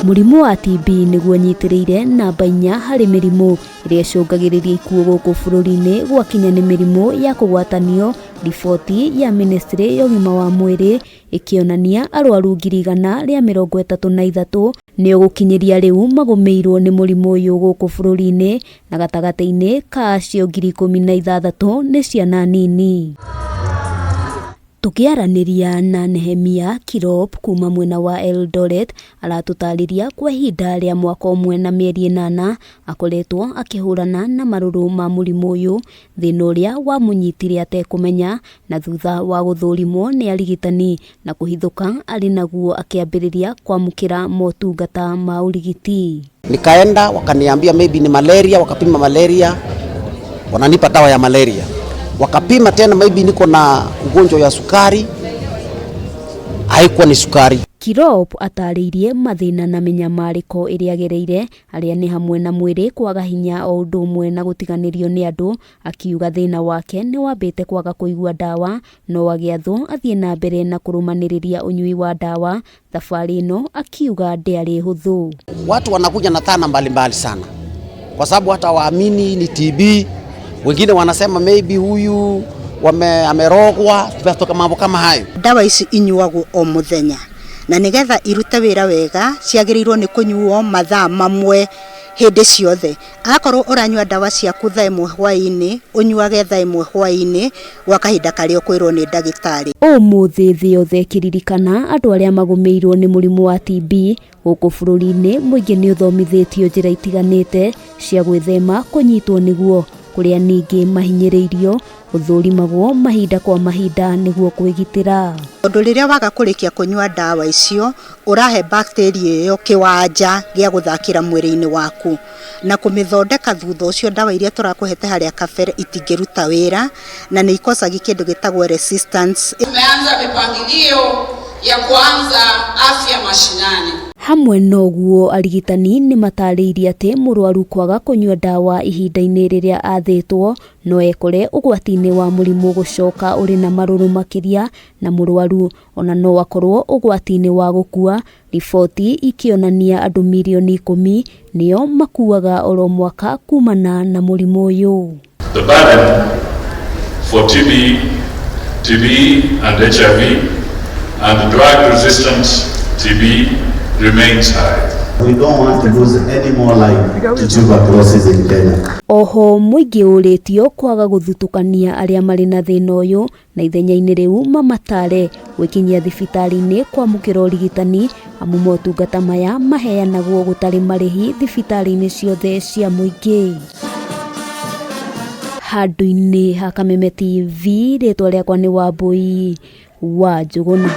Mũrimũ wa TB nĩguo ũnyitĩrĩire namba 4 harĩ mĩrimũ ĩrĩa ĩcũngagĩrĩria ikuũ gũkũ bũrũri-inĩ gwakinya nĩ mĩrimũ ya kũgwatanio. Riboti ya ministry ya ũgima wa mwĩrĩ ĩkĩonania arwaru 133,000 nĩo gũkinyĩria rĩu magũmĩirwo nĩ mũrimũ ũyũ gũkũ bũrũri-inĩ, na gatagatĩ-inĩ ka acio 16,000 nĩ ciana nini. Tũkĩaranĩria na Nehemia Kirop kuma mwena wa Eldoret, aratũtarĩria kwa ihinda rĩa mwaka ũmwe na mĩeri 8 akoretwo akĩhũrana na marũrũ ma mũrimũ ũyũ, thĩna ũrĩa wamũnyitire atekũmenya, na thutha wa gũthũrimwo nĩ arigitani na kũhithũka arĩ naguo akĩambĩrĩria kwamũkĩra motungata ma ũrigiti. Nikaenda wakaniambia maybe ni malaria, wakapima malaria, wananipa dawa ya malaria. Wakapima tena maybe niko na ugonjwa ya sukari, haikuwa ni sukari. Kirop atarĩirie mathĩna na mĩnyamarĩko ĩrĩa agereire, arĩa nĩ hamwe na mwĩrĩ kwaga hinya o ũndũ ũmwe na gũtiganĩrio nĩ andũ. Akiuga thĩna wake nĩ wambĩte kwaga kũigua ndawa, no agĩathwo athiĩ na mbere na kũrũmanĩrĩria ũnyui wa ndawa. Thabarĩ ĩno akiuga ndĩarĩ hũthũ. Watu wanakuja na dhana mbalimbali sana, kwa sababu hata waamini ni TB, wengine wanasema maybe huyu amerogwa, mambo kama hayo. Ndawa ici inyuagwo o muthenya, na nigetha irute wĩra wega ciagĩrĩirwo nĩ kũnyuo mathaa mamwe hĩndĩ ciothe. Akorwo ũranyua ndawa ciaku thaa 1 hwaĩ-inĩ, ũnyuage thaa 1 hwaĩ-inĩ gwa kahinda karĩa ũkwĩrwo nĩ ndagĩtarĩ. Ũmũthĩ thĩ yothe ĩkĩririkana andũ arĩa magũmĩirwo nĩ mũrimũ wa TB gũkũ bũrũri-inĩ, mũingĩ nĩ ũthomithĩtio njĩra itiganĩte cia gwĩthema kũnyitwo nĩguo, kũrĩa ningĩ mahinyĩrĩirio gũthũrimagwo mahinda kwa mahinda nĩguo kwĩgitĩra. Tondũ rĩrĩa waga kũrĩkia kũnyua ndawa icio, ũrahe bacteria ĩyo kĩwanja gĩa gũthakĩra mwĩrĩ-inĩ waku na kũmĩthondeka. Thutha ũcio ndawa iria tũrakũhete harĩa kabere itingĩruta wĩra na nĩ ikosagi kĩndũ gĩtagwo resistance. Tumeanza mipangilio ya kuanza afya mashinani. Hamwe noguo arigitani nĩ matarĩirie atĩ mũrwaru kwaga kũnyua ndawa ihinda-inĩ rĩrĩa athĩtwo no ekore ũgwati-inĩ wa mũrimũ gũcoka ũrĩ na marũrũ makĩria, na mũrwaru ona no akorwo ũgwati-inĩ wa gũkua. Riboti ikĩonania andũ 10 milioni nĩo makuaga oro mwaka kumana na mũrimũ ũyũ. The burden for TB, TB and HIV and drug-resistant TB remains high. We don't want to lose any more life to tuberculosis in Kenya. Oho mũingĩ ũrĩtio kwaga gũthutũkania arĩa marĩ na thĩna ũyũ, na ithenya-inĩ rĩu mamatare gwĩkinyia thibitarĩ-inĩ kwamũkĩra ũrigitani, amu motungata maya maheanagwo gũtarĩ marĩhi thibitarĩ-inĩ ciothe cia mũingĩ. Handũ-inĩ ha Kameme TV, rĩtwa rĩakwa nĩ Wambui wa Njũgũna.